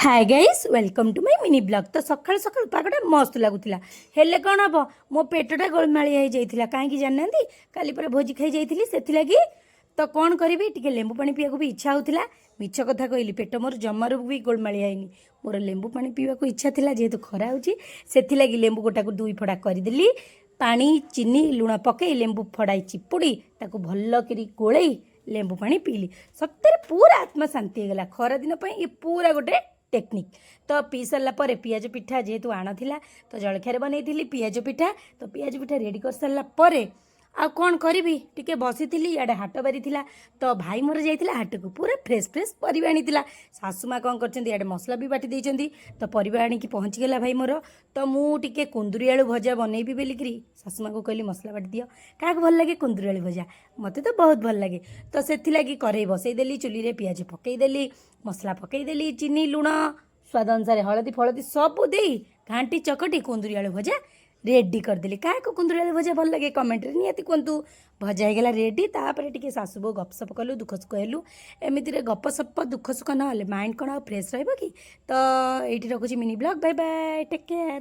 Hi guys, welcome to my mini vlog। ତ ସକାଳୁ ସକାଳୁ ପାଗଟା ମସ୍ତ ଲାଗୁଥିଲା। ହେଲେ କ'ଣ ହବ, ମୋ ପେଟଟା ଗୋଳମାଳିଆ ହେଇଯାଇଥିଲା। କାହିଁକି ଜାଣିନାହାନ୍ତି? କାଲି ପରେ ଭୋଜି ଖାଇ ଯାଇଥିଲି, ସେଥିଲାଗି। ତ କ'ଣ କରିବି, ଟିକେ ଲେମ୍ବୁ ପାଣି ପିଇବାକୁ ବି ଇଚ୍ଛା ହେଉଥିଲା। ମିଛ କଥା କହିଲି, ପେଟ ମୋର ଜମାରୁ ବି ଗୋଳମାଳିଆ ହେଇନି। ମୋର ଲେମ୍ବୁ ପାଣି ପିଇବାକୁ ଇଚ୍ଛା ଥିଲା। ଯେହେତୁ ଖରା ହେଉଛି, ସେଥିଲାଗି ଲେମ୍ବୁ ଗୋଟାକୁ ଦୁଇ ଫଡ଼ା କରିଦେଲି। ପାଣି, ଚିନି, ଲୁଣ ପକାଇ ଲେମ୍ବୁ ଫଡ଼ାଇ ଚିପୁଡ଼ି ତାକୁ ଭଲ କରି ଗୋଳେଇ ଲେମ୍ବୁ ପାଣି ପିଇଲି। ସତରେ ପୁରା ଆତ୍ମା ଶାନ୍ତି ହେଇଗଲା। ଖରାଦିନ ପାଇଁ ଇଏ ପୁରା ଗୋଟେ ଟେକ୍ନିକ୍। ତ ପିଇ ସାରିଲା ପରେ ପିଆଜ ପିଠା ଯେହେତୁ ଆଣ ଥିଲା, ତ ଜଳଖିଆରେ ବନେଇଥିଲି ପିଆଜ ପିଠା। ତ ପିଆଜ ପିଠା ରେଡ଼ି କରିସାରିଲା ପରେ ଆଉ କ'ଣ କରିବି, ଟିକେ ବସିଥିଲି। ଇଆଡ଼େ ହାଟ ବାରି ଥିଲା, ତ ଭାଇ ମୋର ଯାଇଥିଲା ହାଟକୁ, ପୁରା ଫ୍ରେଶ୍ ଫ୍ରେଶ୍ ପରିବା ଆଣିଥିଲା। ଶାଶୁ ମା କ'ଣ କରିଛନ୍ତି, ଇଆଡ଼େ ମସଲା ବି ବାଟି ଦେଇଛନ୍ତି। ତ ପରିବା ଆଣିକି ପହଞ୍ଚିଗଲା ଭାଇ ମୋର। ତ ମୁଁ ଟିକେ କୁନ୍ଦୁରି ଆଳୁ ଭଜା ବନେଇବି ବୋଲିକିରି ଶାଶୁ ମାକୁ କହିଲି, ମସଲା ବାଟି ଦିଅ। କାହାକୁ ଭଲ ଲାଗେ କୁନ୍ଦୁରି ଆଳୁ ଭଜା? ମୋତେ ତ ବହୁତ ଭଲ ଲାଗେ। ତ ସେଥିଲାଗି କରେଇ ବସେଇଦେଲି, ଚୁଲିରେ ପିଆଜ ପକେଇଦେଲି, ମସଲା ପକେଇଦେଲି, ଚିନି, ଲୁଣ, ସ୍ୱାଦ ଅନୁସାରେ ହଳଦୀ ଫଳଦୀ ସବୁ ଦେଇ ଘାଣ୍ଟି ଚକଟି କୁନ୍ଦୁରି ଆଳୁ ଭଜା ରେଡ଼ି କରିଦେଲି। କାହାକୁ କୁନ୍ଦୁରି ଆଳୁ ଭଜା ଭଲ ଲାଗେ, କମେଣ୍ଟରେ ନିହାତି କୁହନ୍ତୁ। ଭଜା ହେଇଗଲା ରେଡ଼ି। ତାପରେ ଟିକେ ଶାଶୁ ବୋହୂ ଗପସପ କଲୁ, ଦୁଃଖ ସୁଖ ହେଲୁ। ଏମିତିରେ ଗପସପ, ଦୁଃଖ ସୁଖ ନହେଲେ ମାଇଣ୍ଡ କ'ଣ ଆଉ ଫ୍ରେଶ୍ ରହିବ କି? ତ ଏଇଠି ରଖୁଛି mini vlog। Bye bye, take care।